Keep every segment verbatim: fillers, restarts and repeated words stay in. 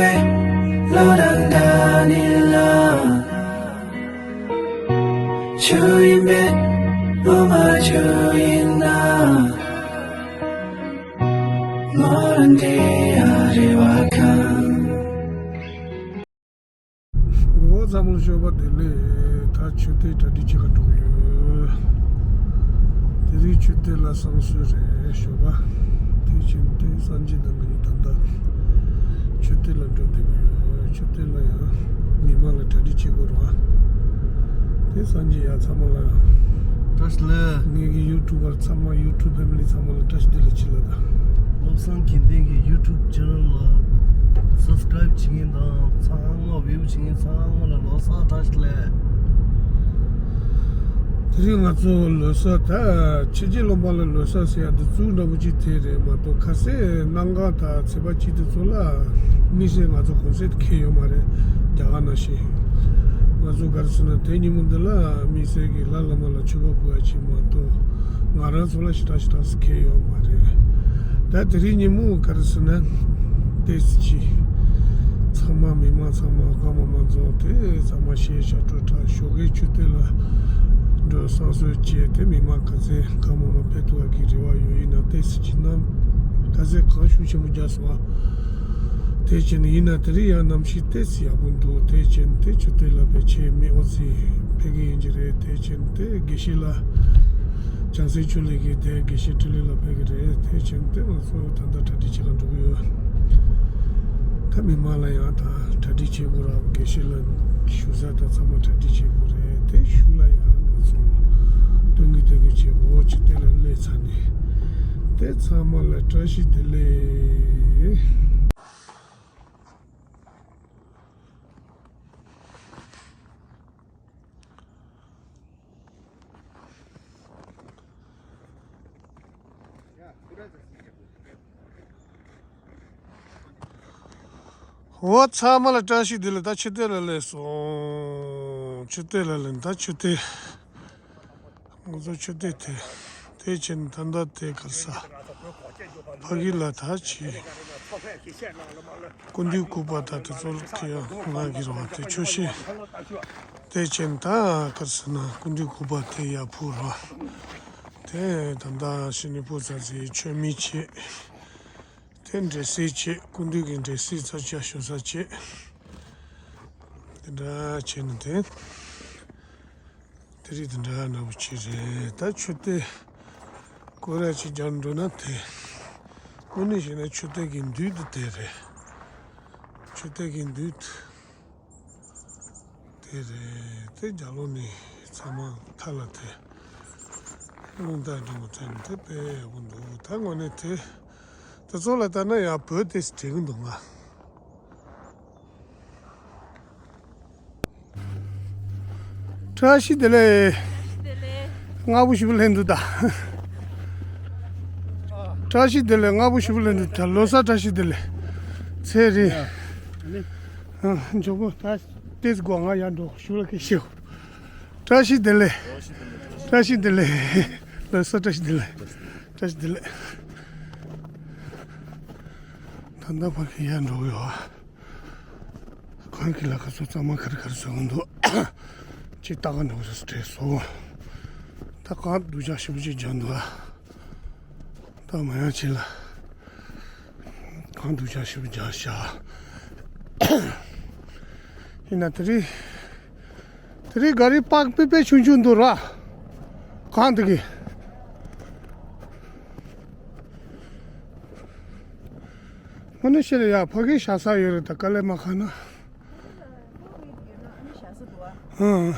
བློ་དང་འདྲ་ནི་ལ། ཆུ་ཡིན་པས་བློ་མ་ཆུ་ཡིན་ན། མོ་རང་འདྲེ་ཡ་རེ་བ་ཁང་། འོ་ཚང་མ་ལ་ཞོགས་པ་བདེ་ལེགས། ད་མཆོད་རྟེན་གྲ་སྒྲིག་བྱེད་ག་འགྲོ་གི་ཡོད། དེ་རིང་མཆོད་རྟེན་ལ་བསང་གསོལ་རེད་ཞོགས་པ། དེ་བཞིན་དེ་སངས་རྒྱས་དང་ང་གཉིས་ད་ལྟ་མཆོད་རྟེན་ལ་འགྲོ་བསྡད་ཀྱི་ཡོད། མཆོད་རྟེན་ལ་ཡང་མི་མང་ལ་གྲ་སྒྲིག་བྱེད་དགོས་རེད་བ། དེ་སངས་རྒྱས་ཡ་ཚང་མ་ལ་ཡང་བཀྲ་ཤིས་བདེ་ལེགས། ངེད་ཀྱི་ཡུ་ཊུབ་པར་ཚང་མ་ཡུ་ཊུབ་ཕེ་མི་ལི་ཚང་མ་ལ་བཀྲ་ཤིས་བདེ་ལེགས་བྱེད་ལ་ད། བློ་བཟང་དགེ་ལྡན་གྱི་ཡུ་ཊུབ་ཆེ་ནལ་ལ་སབ་སི་ཀེ་རེབ་བྱེད་མཁན་དང་ཚང་མ་བིའུ་བྱེད་མཁན་ཚང་མ་ལ་ལོ་གསར་བཀྲ་ཤིས་བདེ་ལེགས། དེ་རིང་ང་ཚོ་ལོ་གསར་ད་ཕྱི་རྒྱལ་ལུང་པ་ལ་ལོ་གསར་ཟེར་ཡ་འདི་གཙོ་བོ་འདྲ་པོ་ཅིག་དེ་རེད་མ་གཏོགས། ཁ་སང་གནམ་གང་དང་ཚེས་པ་གཅིག་དེ་ཚོ་ལ་དམིགས་བསལ་ང་ཚོ་གུང་སེང་འཁེལ་ཡོད་མ་རེད། རྒྱ་གར་ནང་བཞིན་ང་ཚོ་ག་རེ་ཟེར་ན་དེ་ཉིན་མོ་འདི་ལ་དམིགས་བསལ་གྱི་ལྷ་བླ་མ་ལ་མཆོད་པ་ཕུལ་ཡ་ཅིག་མ་གཏོགས། ང་རང་ཚོ་ལ་ཞེ་དྲག་ཞེ་དྲག་སུ་འཁེལ་ཡོད་མ་རེད། ད་དེ་རིང་ཉིན་མོ་ག་རེ་ཟེར་ན་ཏོག་ཙམ་ཅིག་ཚང་མ་མི་མང་ཚང་མ་སྒང་མང་མང་ཚོགས་དེ་ཚང་མ་གཞས་ཞབས་བྲོ་འཁྲབ་ཞོགས་ཀས་མཆོད་རྟེན་ལ་འགྲོ་བསང་གསོལ་བྱས་ཏེ་མི་མང་ག་ཚད་སྒང་མང་མང་ཕེབས་ཐུབ་པ་གི་རེ་བ་ཡོད། ཡིན་ན་ཏོག་ཙམ་ཅིག་ནམ་ག་ཚད་གང་ཤུགས་ཆེན་པོ་རྒྱག་སོང་བ། དེ་བྱས་ནས་ཡིན་ན་དེ་རིང་ཡང་གནམ་གཤིས་ཏོག་ཙམ་ཡག་པོ་འདུག་དེ་བྱས་ནས་དེ་མཆོད་རྟེན་ལ་ཕལ་ཆེར་མི་ཨོ་ཙི་ཕེབས་ཀྱི་ཡིན་གྱི་རེད། དེ་བྱས་ནས་དེ་དགེ་བཤེས་ལགས་བྱང་སེམས་ཆོས་གླིང་གི་དེ་དགེ་བཤེས་འཕྲིན་ལས་ལགས་ཕེབས་ཀྱི་རེད། དེ་བྱས་ནས་དེ་ང་ཚོ་ད་ལྟ་གྲ་སྒྲིག་བྱེད་ག་འགྲོ་གི་ཡོད། ད་མི་མང་ལ་ཡང་ད་གྲ་སྒྲིག་བྱེད་དགོས་ར། དགེ་བཤེས་ལགས་བཞུགས་ས་ད་ཚང་མ་གྲ་སྒྲིག་བྱེད་དགོས་རེད། དེ་གཞུག་ལ་ཡང་ང་ཚོ་སྟོན་གི་སྟོན་གི་བྱེད་དགོས། མཆོད་རྟེན་ལ་སླེབས་ཚར་ནས་དེ་ཚང་མ་ལ་བཀྲ་ཤིས་བདེ་ལེགས། འོ་ཚང་མ་ལ་བཀྲ་ཤིས་བདེ་ལེགས། ད་མཆོད་རྟེན་ལ་སླེབས་སོང་། མཆོད་རྟེན་ལ་སླེབས། ད་མཆོད་རྟེན། ང་ཚོ་མཆོད་རྟེན་དེ། དེ་བྱས་ནས་ད་ལྟ་དེ་ག་རེ་ཟ། ཕ་གི་ལ་ད་ཅི། སྐུ་མདུན་སྐུ་པར་ད་དེ་ཚོ་དེ་ཡང་ང་གི་རེད་བ། དེ་ཆོས་ཤེས། དེ་བྱས་ནས་ད་ག་རེ་ཟ་ན་སྐུ་མདུན་སྐུ་པར་དེ་ཡར་ཕུལ་ར། དེ་ད་ལྟ་ཤི་ནི་ཕུ་ཚ་ཚེ་མཆོད་མེ་བྱེད། དེ་འདྲེ་སྲིན་བྱེད། སྐུ་མདུན་གྱི་འདྲེ་སྲིན་ཚ་ཆ་ཞོ་ས་བྱེད། དེ་འདྲ་བྱས་ནས་དེ། དེ་རིགས་དེ་འདྲ་འདྲ་པོ་ཅིག་རེད། ད་མཆོད་རྟེན་སྐོར་ར་ཅིག་རྒྱག་འགྲོ་ན་དེ། དངོས་གནས་བཤད་ན་མཆོད་རྟེན་གྱི་མདུན་དུ་དེ་རེད། མཆོད་རྟེན་གྱི་མདུན་དུ་དེ་རེད། དེ་རྒྱབ་ལོགས་ནས་ཚང་མ་མཐའ་ལ་དེ། རླུང་རྟ་འགྲེང་བུ་དེ་ནི་དེ་དཔེ་ཡག་པོ་འདུག་ད་དངོས་གནས་དེ། དེ་ཚོ་ལ་ལྟ་ན་ཡང་བོད་དེ་དྲན་གྱི་འདུག་ང་། བཀྲ་ཤིས་བདེ་ལེགས། བཀྲ་ཤིས་བདེ་ལེགས། སྔ་པོ་ཞེ་པོ་སླེབས་འདུག་ད། བཀྲ་ཤིས་བདེ་ལེགས། སྔ་པོ་ཞེ་པོ་སླེབས་འདུག་ད་ལོ་གསར་བཀྲ་ཤིས་བདེ་ལེགས། ཚེ་རིང་། ཨ་ནི། ཨ། མགྱོགས་པོ་ད་ཏོག་ཙམ་སྒུག་ང་ཡར་འགྲོ། ཞུ་ལ་ཁེ་ཤེའོ། བཀྲ་ཤིས་བདེ་ལེགས། བཀྲ་ཤིས་བདེ་ལེགས། ལོ་གསར་བཀྲ་ཤིས་བདེ་ལེགས། བཀྲ་ཤིས་བདེ་ལེགས། ད་ལྟ་ཕ་གི་ཡར་འགྲོ་གི་ཡོད། གང་གི་ལ་ཁ་ཚོ་གཙང་མ་ག་རེ་ག་རེ་བཟོ་གི་འདུག་ཅིག་ལྟ་ག་འགྲོ་གི་རེད་ཟེར་དྲིས་སོང་། ད་གང་སྡུག་ཅག་ཞེ་པོ་ཅིག་རྒྱག་འདུག་ད་མ་ཡང་ཅིག་ལ་གང་སྡུག་ཅག་ཞེ་པོ་རྒྱག་ཤག་ཡིན་ན་དེ་རིང་དེ་རིང་ག་རེ་པགས་པི་པེ་ཆུང་ཆུང་འདུག་ར། གང་འདུག་གི། དངོས་གནས་བཤད་ན་ཡ་ཕ་གི་ཤ་ས་ཡོད་རེད། ད་དཀའ་ལས་མ་ཁག་ན། ཨང་།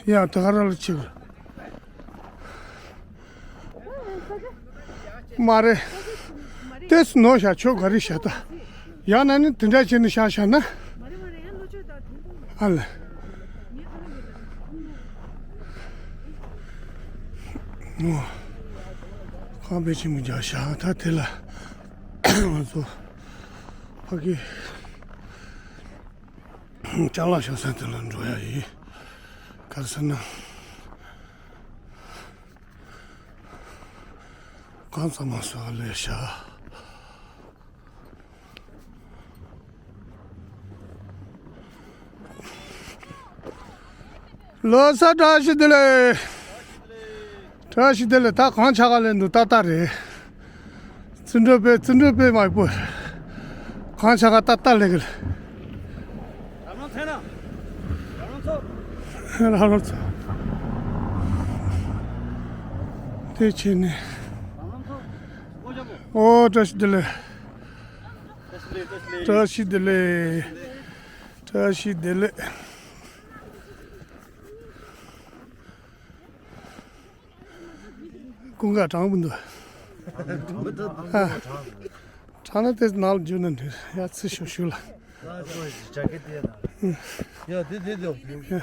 ཡ་ད་ག་ར་ལ་ཆིག་མ་རེད། ཏེས་ནོ་ཤ་ཆོ་ག་རེ་ཤ་ད། ཡང་ན་ནི་དེ་འདྲ་བྱས་ནས་ཤ་ཤ་ན། ཨ་ལ། ཨོ། ཁང་པའི་ཆེན་མོ་རྒྱག་ཤག་ད་དེ་ལ་ང་ཚོ་ཕ་གི་ཅ་ལག་ཤོར་ས་དེ་ལ་འགྲོ་ཡ་ཡིན། ག་རེ་ཟེར་ན། གང་ཚང་མ་སོ་ལས་ཤག་ལོ་གསར་བཀྲ་ཤིས་བདེ་ལེགས། བཀྲ་ཤིས་བདེ་ལེགས། ད་གངས་ཆག་ག་ལེན་འདུག་ཏག་ཏག་རེད། བརྩི་འགྲོ་དཔེ་བརྩི་འགྲོ་དཔེ་མ་ཡག་པོ། གངས་ཆག་ག་ཏག་ཏག་ལེན་གི། རང་རང་ཚོ། དེ་བྱས་ནས། ཨོ་བཀྲ་ཤིས་བདེ་ལེགས། བཀྲ་ཤིས་བདེ་ལེགས། བཀྲ་ཤིས་བདེ་ལེགས། ཀུན་དགའ་གྲང་མི་འདུག་ཨ། གྲང་ན་དེ་ནང་ལ་འཇུ་ན་འགྲིག་ཡ། ཚི་ཤུ་ཤུ་ལ། ཡ་དེ་དེ་དེ། ཡ།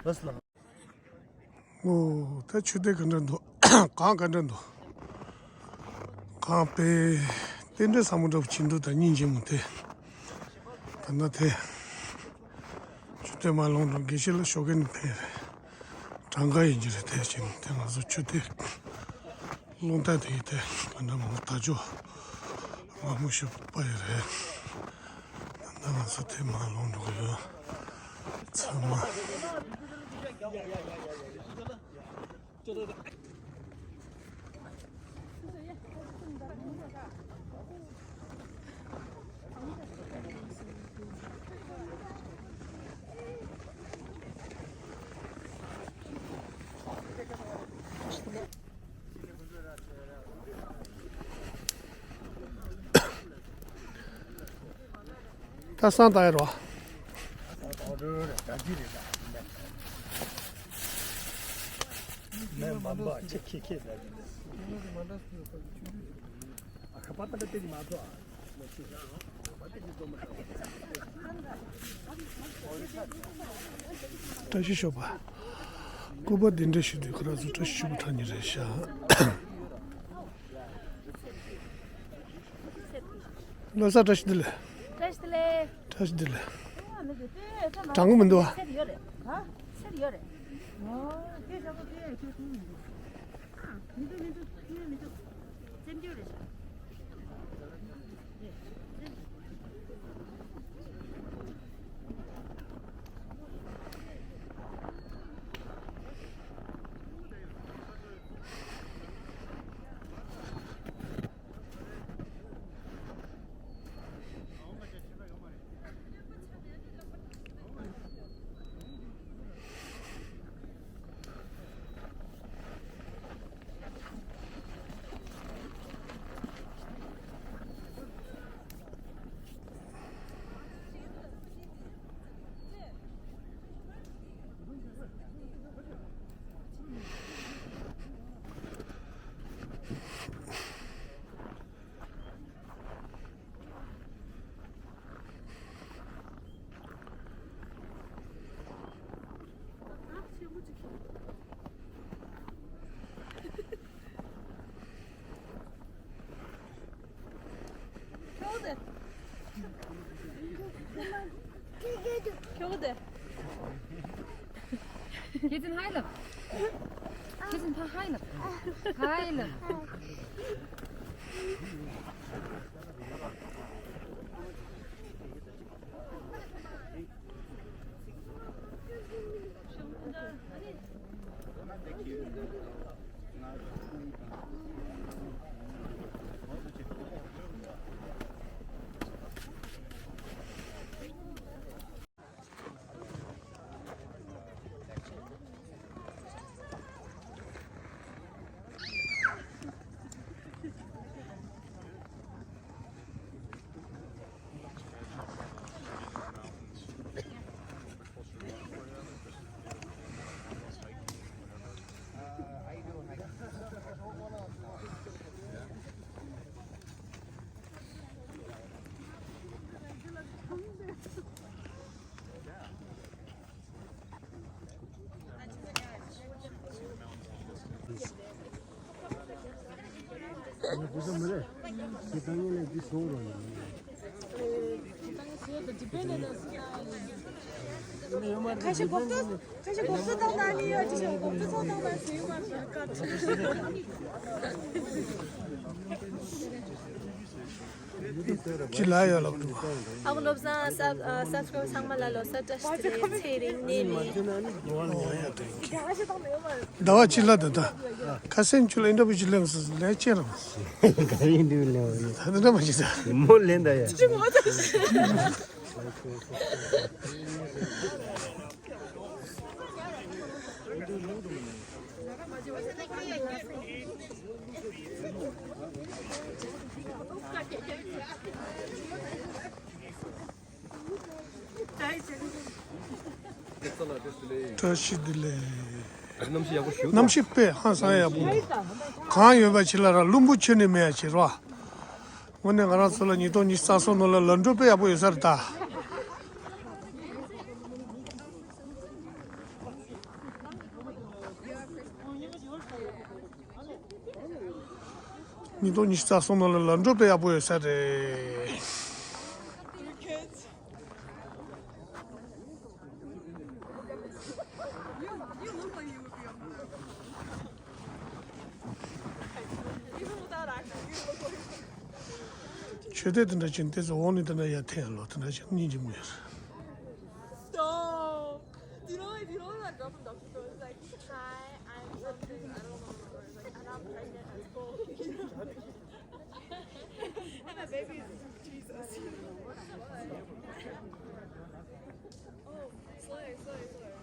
ལ། ཨོ། ད་ཆུ་དེ་ག་འདྲ་འདུག་གངས་ག་འདྲ་འདུག་གངས་དཔེ་རྟེན་འབྲེལ་ཟབ་མོ་འདྲ་པོ་བྱེད་འདུག་ད་སྙིང་རྗེ་མོ་དེ། ད་ན་དེ། ཆུ་དེ་མ་ལོང་འགྲོ་དགེ་བཤེས་ལ་ཞོགས་ཀས་ནས་ཕེབས་རེད། གྲངས་ཀ་ཡིན་གྱི་རེད། དེ་བཞིན་དེ་ང་ཚོ་ཆུ་དེ་ལུང་བསྟན་དེ་ཡིན་དེ་ག་འདྲ་མང་པོ་ད་ཅོ་མ་མོ་ཞུ་པ་ཡི་རེད། ད་ང་ཚོ་དེ་མ་ལོང་འགྲོ་གི་ཡོད། ཚང་མ། ད་སང་ད་ཡར་བ། བཀྲ་ཤིས་ཞོགས་པ། སྐུ་པར་འདི་འདྲ་ཞིག་འདུག་ཁོ་རང་ཚོ་བཀྲ་ཤིས་ཞོགས་པ་འཁྲབ་མཁན་རེད་ཤག་ལོ་གསར་བཀྲ་ཤིས་བདེ་ལེགས། བཀྲ་ཤིས་བདེ་ལེགས། བཀྲ་ཤིས་བདེ་ལེགས། གྲང་གི་མི་འདུག་ཨ། སེར་ཡོད་རེད། ཧ། སེར་ཡོད་རེད། ཨོ། སྐད་ཆ་པོ་སྐད་ཡོད་ཁྱོད་ཁུངས་མི་འདུག་མི་འདུག་མི་འདུག་ཁྱོད་མི་འདུག་སེམས་སྐྱོ་རེད་ཤག་ཁྱོད་དེ། ཁྱོད་དེ། ཁྱེད་ཚོ་ཧའི་ལབ། ཁྱེད་ཚོ་ཕ་ཧའི་ལབ། ཧའི་ལབ། ཁ་ཤས་གོ་ཚོད་ཁ་ཤས་གོ་ཚོད་བཏང་ན་ནི་ཡོད་ཅེས་གོ་ཚོད་བཏང་ན་ཟེར་ཡོད་མ་རེད་ཀ། ཅི་ལ་ཡོད་ལབ་འདུག་ཨ་ཁུ་བློ་བཟང་སབ་ཨ་སབ་སི་ཀྲའིབ་ཚང་མ་ལ་ལོ་གསར་བཀྲ་ཤིས་བདེ་ལེགས། ཚེ་རིང་ནད་མེད། ཟླ་བ་གཅིག་ལ་ད་ད་ཁ་སེང་ཁྱོད་ལ་ཨིན་ཏར་བིའུ་ཅིག་ལེན་སོང་ལས་ཅེ་རང་། ག་རེ་ཨིན་ཏར་བིའུ་ལེན་བ་ཡིན། ད་འདྲ་མ་བྱེད་ད། མོ་ལེན་ད་ཡ། བཀྲ་ཤིས་བདེ་ལེགས། གནམ་གཤིས་ཡག་པོ་ཞུ་དང་། གནམ་གཤིས་དཔེ་ཧང་སང་ཡག་པོ་འདུག་གང་ཡོད་པ་ཅིག་ལ་ར་བླུན་པོ་ཁྱོན་ནས་མེད་ཡ་བྱེད་རོགས། དངོས་གནས་ང་རང་ཚོ་ལ་ཉིས་སྟོང་ཉི་ཤུ་རྩ་གསུམ་ནང་ལ་ལམ་འགྲོ་དཔེ་ཡག་པོ་ཡོད་ས་རེད་ད། ཉིས་སྟོང་ཉི་ཤུ་རྩ་གསུམ་ནང་ལ་ལམ་འགྲོ་དཔེ་ཡག་པོ་ཡོད་ས་རེད། ཆོས་དད་དེ་འདྲ་ཅན་དེ་ཚོ་འོག་ནས་དེ་འདྲ་ཡར་འཐེན་ཡ་ལོ་དེ་འདྲ་ཅན་སྙིང་རྗེ་མོ་ཡོད་རེད། Stop. Do you know, do you know what I got from Doctor Phil? It's like, "Hi, I'm something, I don't know what it was." Like, "And I'm pregnant as fuck." And the baby is Jesus. Oh, slay, slay, slay.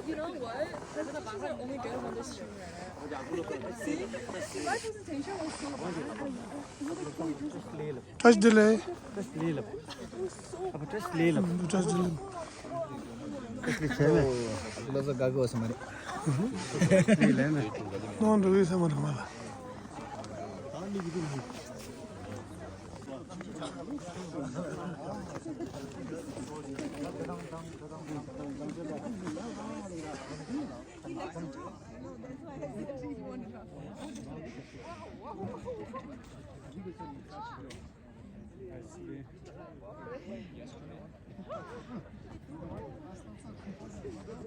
You know what? That's the only good on this stream right now. See? My presentation was so bad. བཀྲ་ཤིས་བདེ་ལེགས། བཀྲ་ཤིས་བདེ་ལེགས། ཨ་ཕ་བཀྲ་ཤིས་བདེ་ལེགས། བཀྲ་ཤིས་བདེ་ལེགས། བཀྲ་ཤིས་བདེ་ལེགས། ལོ་གསར་དགའ་དགོས་ས་མ་རེད། ནང་འགྲོ་གི་ས་མ་རེད་ང་ལ།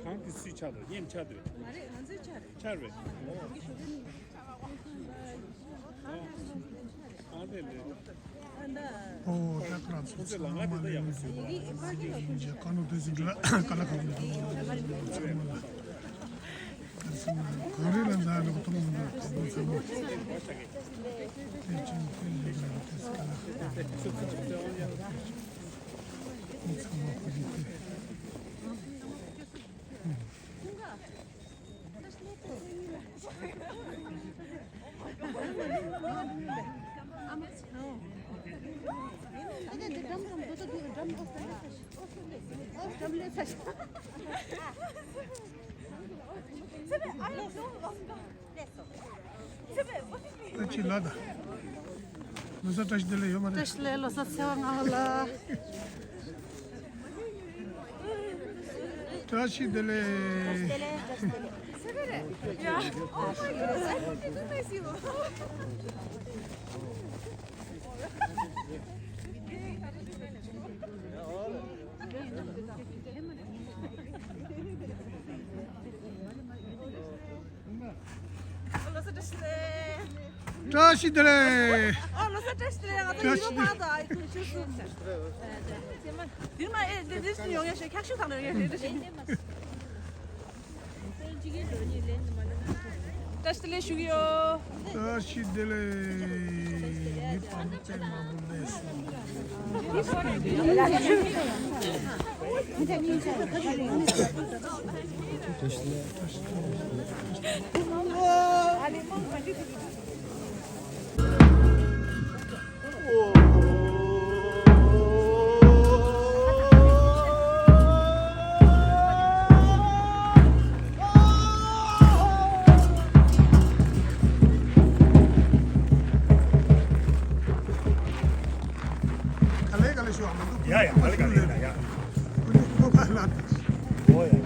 གང་གི་སུས་ཆགས་འདུག་སྙེམས་ཆགས་འདུག་མ་རེད། ང་ཚོའི་ཆགས་རེད། ཆགས་རེད། ཨ་རེད་ལེ། ཨོ་ད་ཁ་ཚོ་ཚང་མ་ལས་ཡིན་ཟེར་བ་ཡིན་ཅེས་ཀ་ནོ་དུས་སུ་འགྲོ་ཀ་ལ་ཁ་བུ་འགྲོ་ཚང་མ་ལ། ག་རེ་ལ་འདའ་རོགས་གཏོང་མི་འདུག་དེ་ཚོ་ཚང་མ། དེ་ཅུང་ཀུན་ལས་འདའ་རོགས་དེ་སུ་ག་ལ་ཁ་བུ་འདུག་ཚང་མ་ཁོ་རེ་དེ། ད་ཅི་ལ་ད། ལོ་གསར་བཀྲ་ཤིས་བདེ་ལེགས་ཡོད་མ་རེད། བཀྲ་ཤིས་བདེ་ལེགས། ལོ་གསར་ཚེས་པ་ལྔ་པ་ལ། བཀྲ་ཤིས་བདེ་ལེགས། བཀྲ་ཤིས་བདེ་ལེགས། བཀྲ་ཤིས་བདེ་ལེགས། ལོ་གསར་བཀྲ་ཤིས་བདེ་ལེགས། བཀྲ་ཤིས་བདེ་ལེགས། ཨ་ལོ་གསར་བཀྲ་ཤིས་བདེ་ལེགས། ང་ཚོ་བཀྲ་ཤིས་བདེ་ལེགས། ཡིན་པ་མ་གཏོགས་ཨ་ཁུ་ཆུ་སུ། དེ་མ་ཨེ་འདི་འདི་ཡོང་ཡ་ཞེས་འཁྱག་ཤུགས་དང་ནས་ཡོང་ཡ་ཞེས། བཀྲ་ཤིས་བདེ་ལེགས་ཞུ་གི་ཡོད། བཀྲ་ཤིས་བདེ་ལེགས། མི་ཕམ་ཚེ་མང་པོ་ལས་སོ། ག་ལེ་ག་ལེ་ཞུ་བ་མི་འདུག་ཡ་ཡ། ག་ལེ་ག་ལེ་ཡ་ཡ། ཁོ་ནི་ཁོ་པ་ལ། ཨོ་ཡ་ཡ།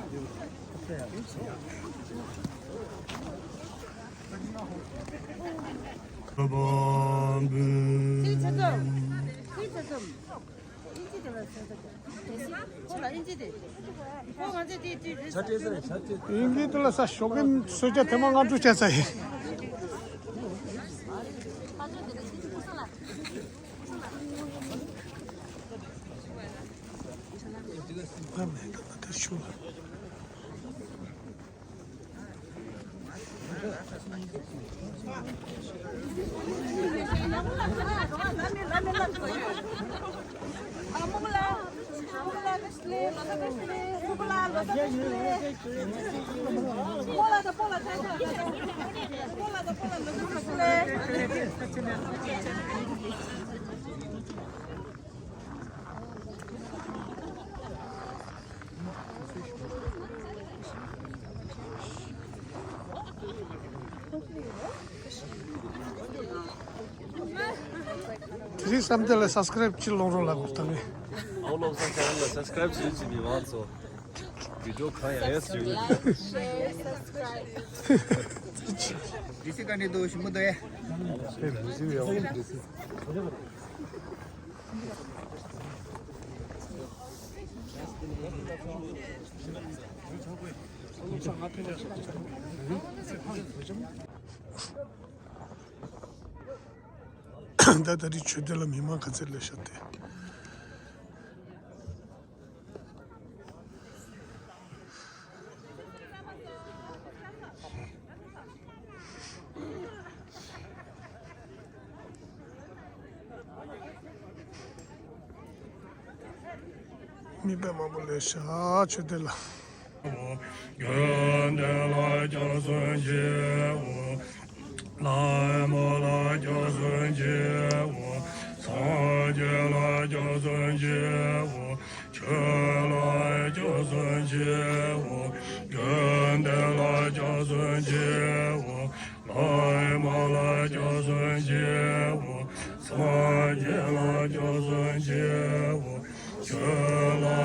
དབྱིན་ཇི་དེ་ལ་ས་ཞོགས་ཀྱི་གསོལ་ཇ་ཐེངས་མ་ལྔ་དྲུག་བྱས་ཚར་ཡིན། དེ་རིང་བསམ་དེ་ལ་སབ་སི་ཀ་རེབ་ཅིག་སློང་རོགས་ལབ་དགོས་ད་ངས། ཨའོ་ལོ་སང་ཆེ་ནལ་ལ་སབ་སི་ཀ་རེབ་བྱེད་ཀྱི་མི་མང་ཚོ། བི་ཌི་ཡོ་གང་ཡང་ཡང་བཟོས་ཡོད། ལའིཀ་ཤེར་སབ་སི་ཀ་རེབ། ཇི་སི་ག་འདྲ་འདུག་ཞིམ་པོ་འདུག་ཨེ། ད་ད་རེས་ཆོས་སྡེ་ལ་མི་མང་ག་ཚད་སླེབས་ཤག་དེ། མི་དཔེ་མང་པོ་སླེབས་ཤག་ཆོས་སྡེ་ལ། དགེ་འདུན་ལ་སྐྱབས་སུ་མཆིའོ། བླ་མ་ལ་སྐྱབས་སུ་མཆིའོ། སངས་རྒྱས་ལ་སྐྱབས་སུ་མཆིའོ། ཆོས་ལ་སྐྱབས་སུ་མཆིའོ། དགེ་འདུན་ལ་སྐྱབས་སུ་མཆིའོ། བླ་མ་ལ་སྐྱབས་སུ་མཆིའོ། སངས་རྒྱས་ལ་སྐྱབས་སུ་མཆིའོ། ཆོས་ལ་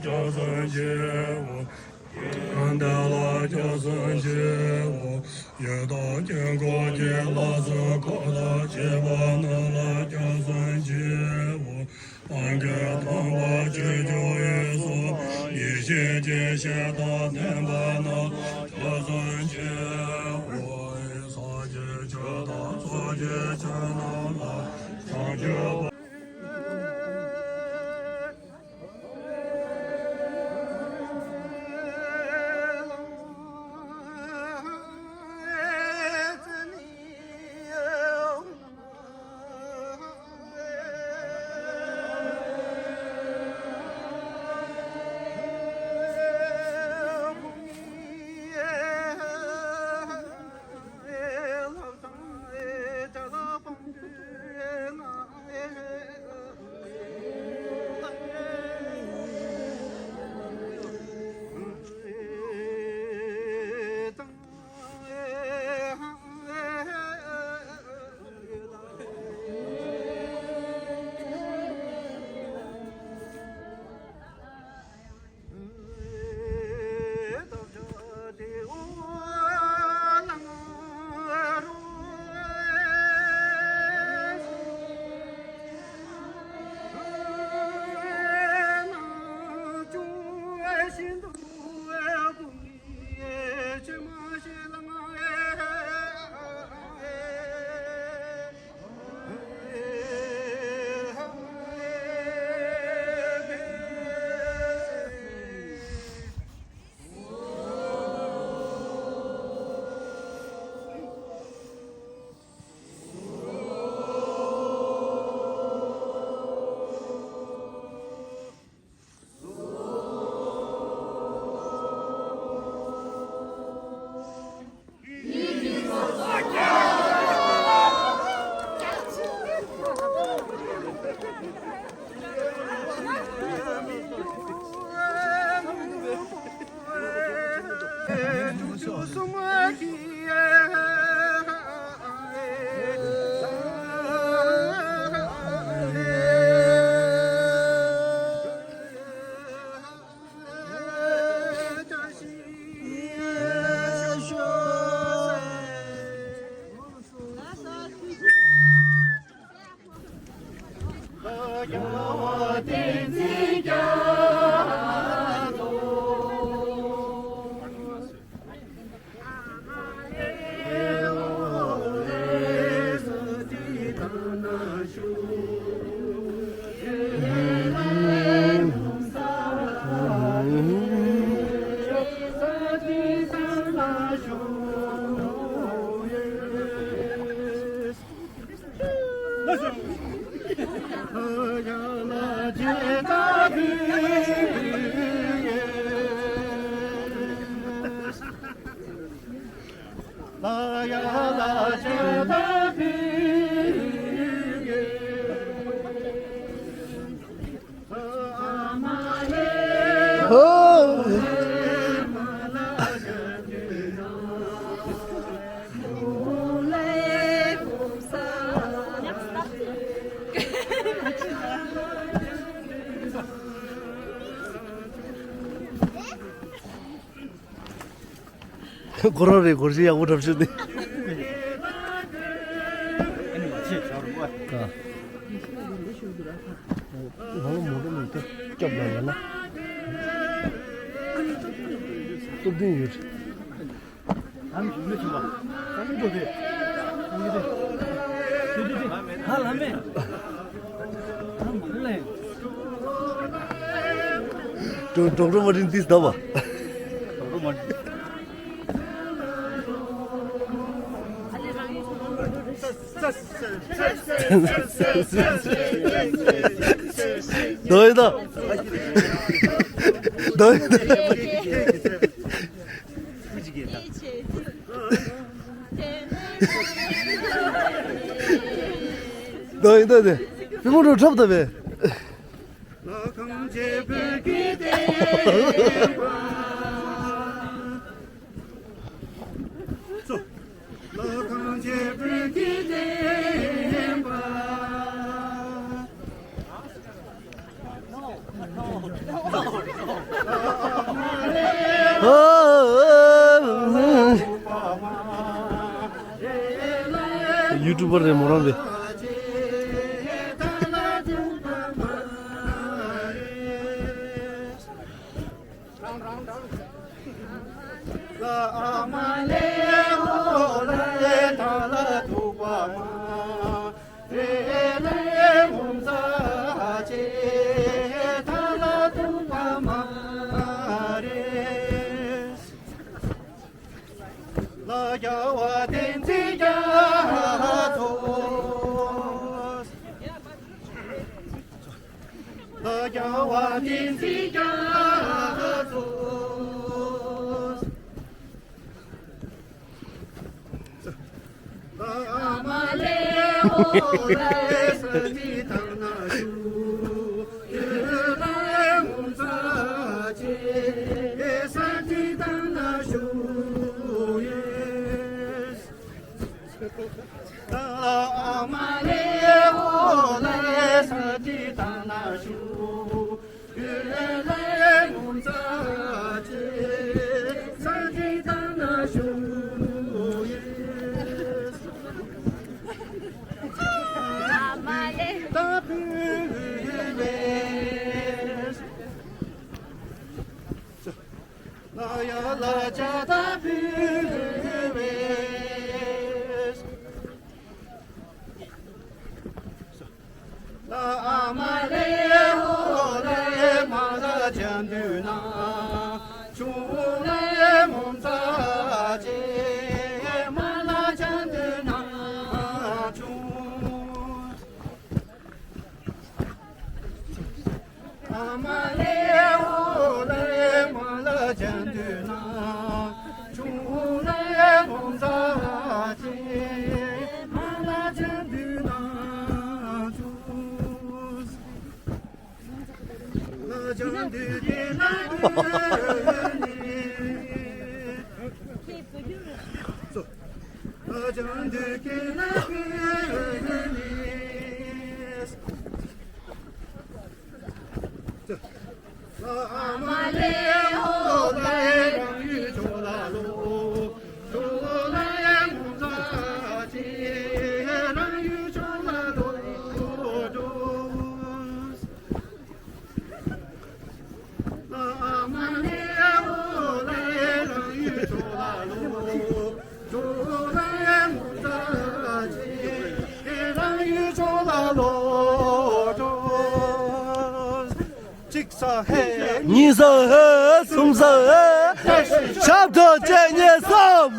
སྐྱབས་སུ་མཆིའོ། དགེ་འདུན་ལ་སྐྱབས་སུ་མཆིའོ། ཡི་དམ་དཀྱིལ་འཁོར་གྱི་ལྷ་ཚོགས་འཁོར་དང་བཅས་པ་རྣམས་ལ་སྐྱབས་སུ་མཆིའོ། སངས་རྒྱས་དམ་པ་ཆོས་སྐྱོང་ཡི་དམ་ཡེ་ཤེས་ཀྱི་ཞལ་དང་ལྡན་པ་རྣམས་ལ་སྐྱབས་སུ་མཆིའོ། ཕྱག་རྒྱའི་ཆོས་དང་ཚོགས་ཀྱི་མཆོག་རྣམས་ལ་བྱང་ཆུབ། ཁོ་རང་རེད། སྒོར་གཞས་ཡག་པོ་འཁྲབ་ཤོག་དེ། ཨ་ནི་མ་བྱེད་བྱ་རུང་བ། ང་ལ་མོ་ཊ་མི་འདུག་སྐྱོབ་ལ་ཡོད་ན། སྟོབས་ལྡན་ཡོད། ཨ་མི་ཞིག་མི་ཆུང་བ། ཨ་མི་འགྲོ་དེ། ཨ་མི་དེ། དེ་དེ་དེ། ཧ་ལམ་མེ། ཨ་མ་ལེ། ཌོ་ཌོག་ཊར་མ་ཊིན་ཏིས་ད་བ། ཌོག་ཊར་མ་ཊིན། ད་ཡིན་ད། ད་ཡིན་ད། ད་ཡིན་ད་དེ། བི་མོ་འགྲོ་འཁྲབ་ད་བས། ཡུ་ཊུབ་པར་རེད་མོ་རང་རེད། ལ་རྒྱ་བ་བསྟན་འཛིན་རྒྱ་མཚོ། ལ་རྒྱ་བ་བསྟན་འཛིན་རྒྱ་མཚོ། ལ་མ་ལེ་ཧོ་ལེ་ས་ཏི་ཏང་ན་ཞུ། ཡུ་ལེ་མུན་ཙ་ཅེ་ས་ཏི་ཏང་ན་ཞུ་ཡེ། ལ་མ་ལེ་ཧོ་ལེ་ས་ཏི་ཏང་ན་ཞུ། ཡུ་ལེ་མུན་ཙ་ཅེ་ས་ཏི་ཏང་ན་ཞུ་ཡེ། ལ་མ་ལེ། ད་བུ་ལེ། ལ་ཡ་ལ་ཅ་ད་བུ་ལེ། ལ་མ་ལེ་ཧོ་ལེ་མ་ལ་ཅན་དུ་ན། ཆུ་ལེ་མུན་ཙ་ཅེ་མ་ལ་ཅན་དུ་ན་ཆུ། ཨ་མ་ལེ་ཧོ་ལེ་མ་ལ་ཅན་དུ་ན། ཆུ་ལེ་མུན་ཙ་ཅེ་མ་ལ་ཅན་དུ་ན་ཆུ། ལ་ཅན་དུ་དེ་ན་དུ་ནི། ལ་ཅན་དུ་དེ་ན་དུ་ནི། གཅིག་ས་ཧེ། གཉིས་ས་ཧེ། གསུམ་ས་ཧེ། ཞབས་བྲོ་གཅིག་གཉིས་གསུམ།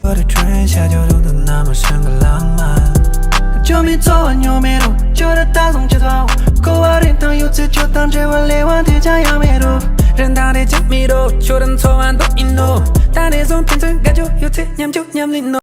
བར་ཁྲོན་ཤ་ཇོ་རུ་དུ་ན་མ་ཧྲང་གི་ལང་མ། ཇོ་མི་ཚོ་བ་ཉོ་མེ་རུ་ཇོ་ར་ད་སོང་ཅི་ཚ་གོ་བ་རིན་ཐང་ཡོད་ཚེ་ཇོ་དང་འབྲེལ་བ་ལས་བ་དེ་ཅང་ཡང་མེ་རུ་རིན་ཐང་རེ་ཅི་མི་རུ་ཇོ་ར་ཚོ་བ་འདོག་ཨིན་ནོ། ད་ནས་བཟུང་ཕན་ཚུན་དགའ་ཇོ་ཡོད་ཚེ་མཉམ་ཇོ་མཉམ་ལིན་ནོ།